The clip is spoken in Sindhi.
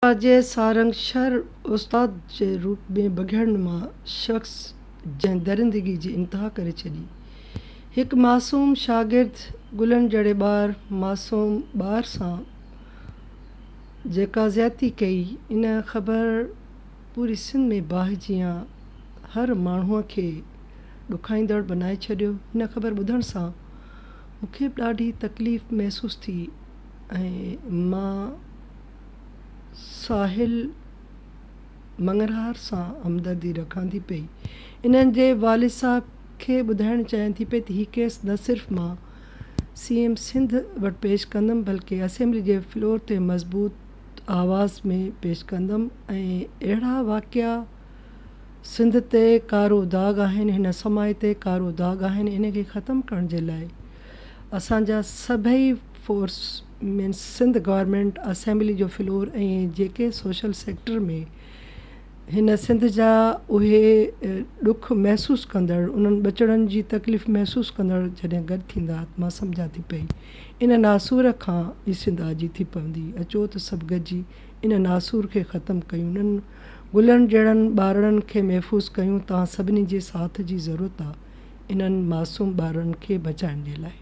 جي سارنگ شھر استاد جي روپ ۾ بگهڙ نما شخص جنهن درندگي جي انتها ڪري ڇڏي. هڪ معصوم شاگرد گلن جهڙي ٻار معصوم ٻار سان جيڪا زيادتي ڪئي ان خبر پوري سنڌ ۾ باهه جيان هر ماڻهو کي ڏکائيندڙ بنائي ڇڏيو. هن خبر ٻڌڻ سان مون کي به ڏاڍي تڪليف محسوس ٿي ۽ مان ساحل مڱڻهار سان همدردي رکان ٿي پئي. انهن جي والد صاحب کي ٻڌائڻ چاهيان ٿي پئي ته هي ڪيس نه صرف مان سي ايم سنڌ وٽ پيش ڪندم بلڪه اسيمبلي جي فلور تي مضبوط آواز ۾ پيش ڪندم ۽ اهڙا واقعا سنڌ تي ڪارو داغ آهن هن سماج تي ڪارو داغ آهن ان کي ختم ڪرڻ جي لاء اسان جا سڀئي force means Sindh government assembly جو فلور ۽ جيڪي سوشل سيڪٽر ۾ هن سنڌ جا اهي ڏک محسوس ڪندڙ انهن ٻچڙن جي تڪليف محسوس ڪندڙ جڏهن گڏ ٿيندا ته مان سمجهان ٿي پئي ان ناسور کان ئي سنڌ آجي ٿي پوندي اچو ته سڀ گڏجي ان ناسور کي ختم ڪيون انهن گلن جهڙن ٻارڙن کي محفوظ ڪيون توهان سڀني جي ساٿ جي ضرورت آ انهن معصوم ٻارڙن کي بچائڻ جي لاء.